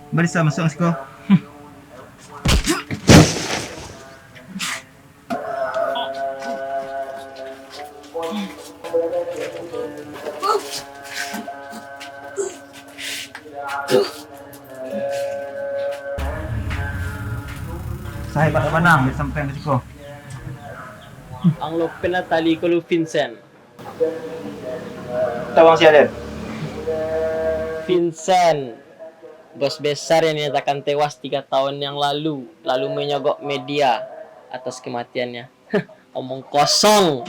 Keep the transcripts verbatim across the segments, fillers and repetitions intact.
Mari sa masuak ka siko. Sa hebat bana, bisa sampai ka siko. Ang lopen lah tali ko lu, Vincent. Tawang sia den. Vincent, bos besar yang dinyatakan tewas tiga tahun yang lalu, lalu menyogok media atas kematiannya. Omong kosong.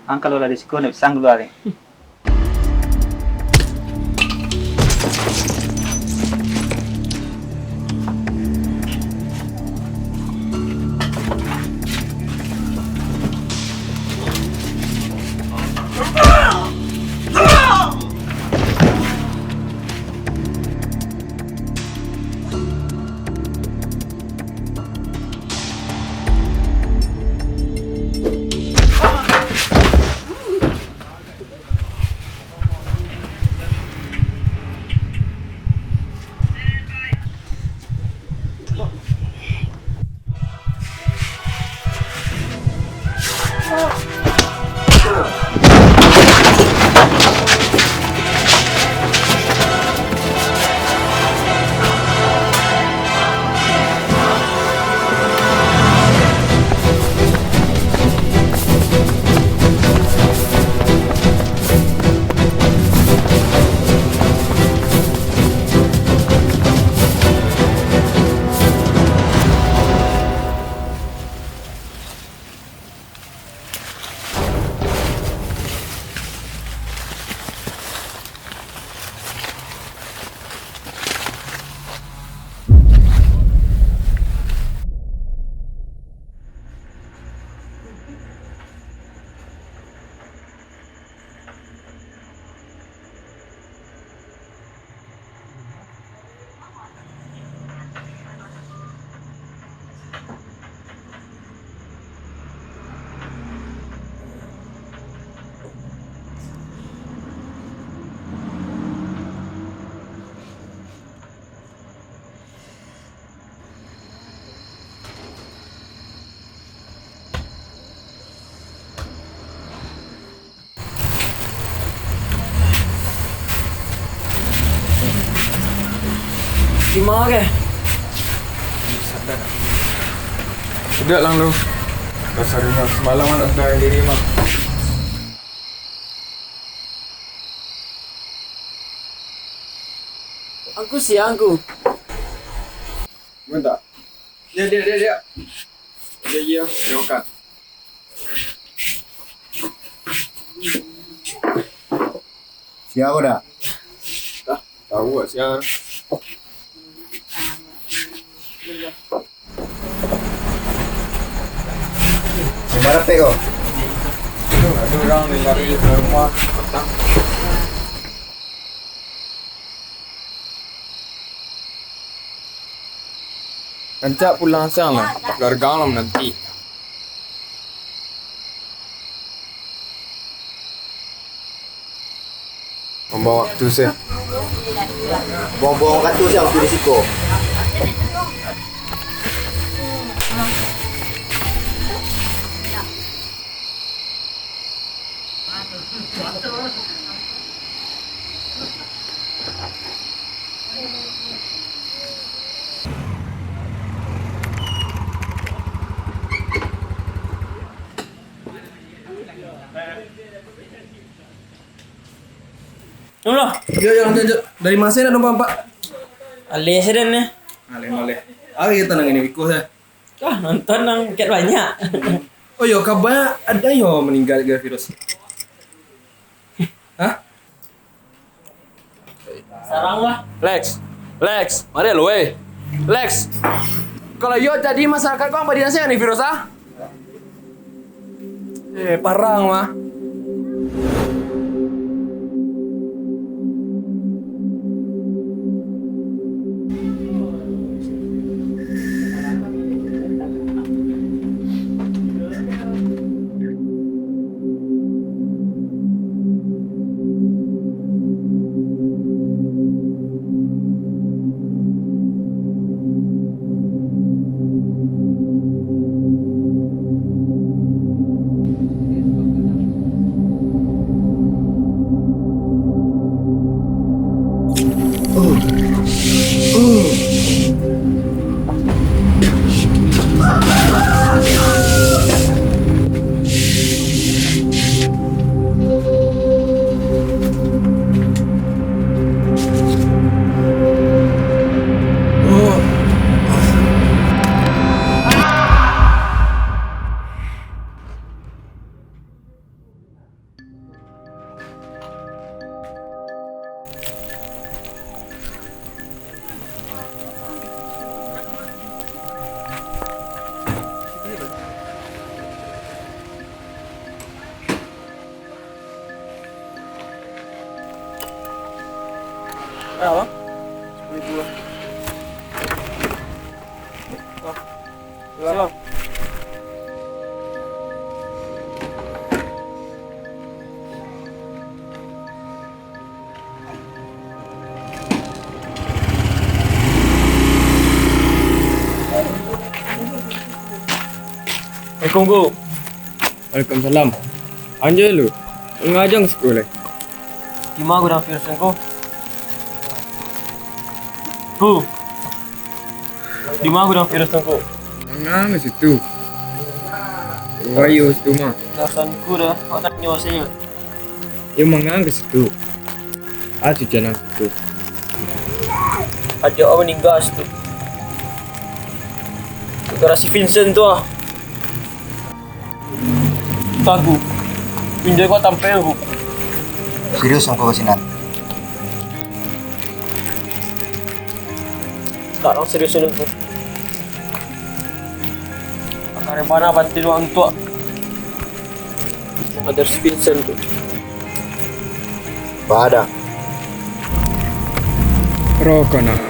Ang kalau lah di siko, ndak bisa ang kalua ni. Di ma keh? Sudah lang lu. Dasar inyo samalam kan sudah diri mah. Angku siang, Angku. Bentar. Dia, dia, dia, dia. Dia, dia, dia makan. Siapa dah? Dah, tahu tak siapa. Di mana pek kau? Ada orang dari rumah petang. Rancak pulang siang lah, keluarga lah menanti. Buang-buang waktu sajo. Buang-buang waktu sajo waktu di siko. Alah. Yo, yo, lanjut, lanjut. Dari ma se nak numpang, Pak? Aleh se den, eh. Aleh, aleh. Ari tanang ini, iko se. Ah, nonton nang kek banyak. Oh yo, kaba ado yo maningga gara virus. Hah? Sarang lah. Lex, Lex, mari lu, eh. Lex, kalau yo jadi masyarakat ko ang badian se ni virus, ah? Eh, parang mah. Bara, Bang? Sapuluah ribu lah. Wah. Iyo, Bang. Assalamualaikum, Ngku. Waalaikumsalam. Anjay lu, ngajang siko lai. Dima gudang virus tu, Ngku? Ngku. Dima gudang virus tu, Ngku? Manga ka situ. Wah, iyo situ mah. Rasan Ngku dah, awak tanyo sajo. Iyo manga ka situ. Ah, cucian nang situ. Adiak awak maningga situ. Gara-gara si Vincent tu ah. Tahu. Pinjai kau tampeng aku. Serius Ngku ka sinan? Sekarang serius dulu, Ngku. Kareh bana batin wak untuak Brother Vincent tu. Bada. Rokok nah.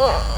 Oh.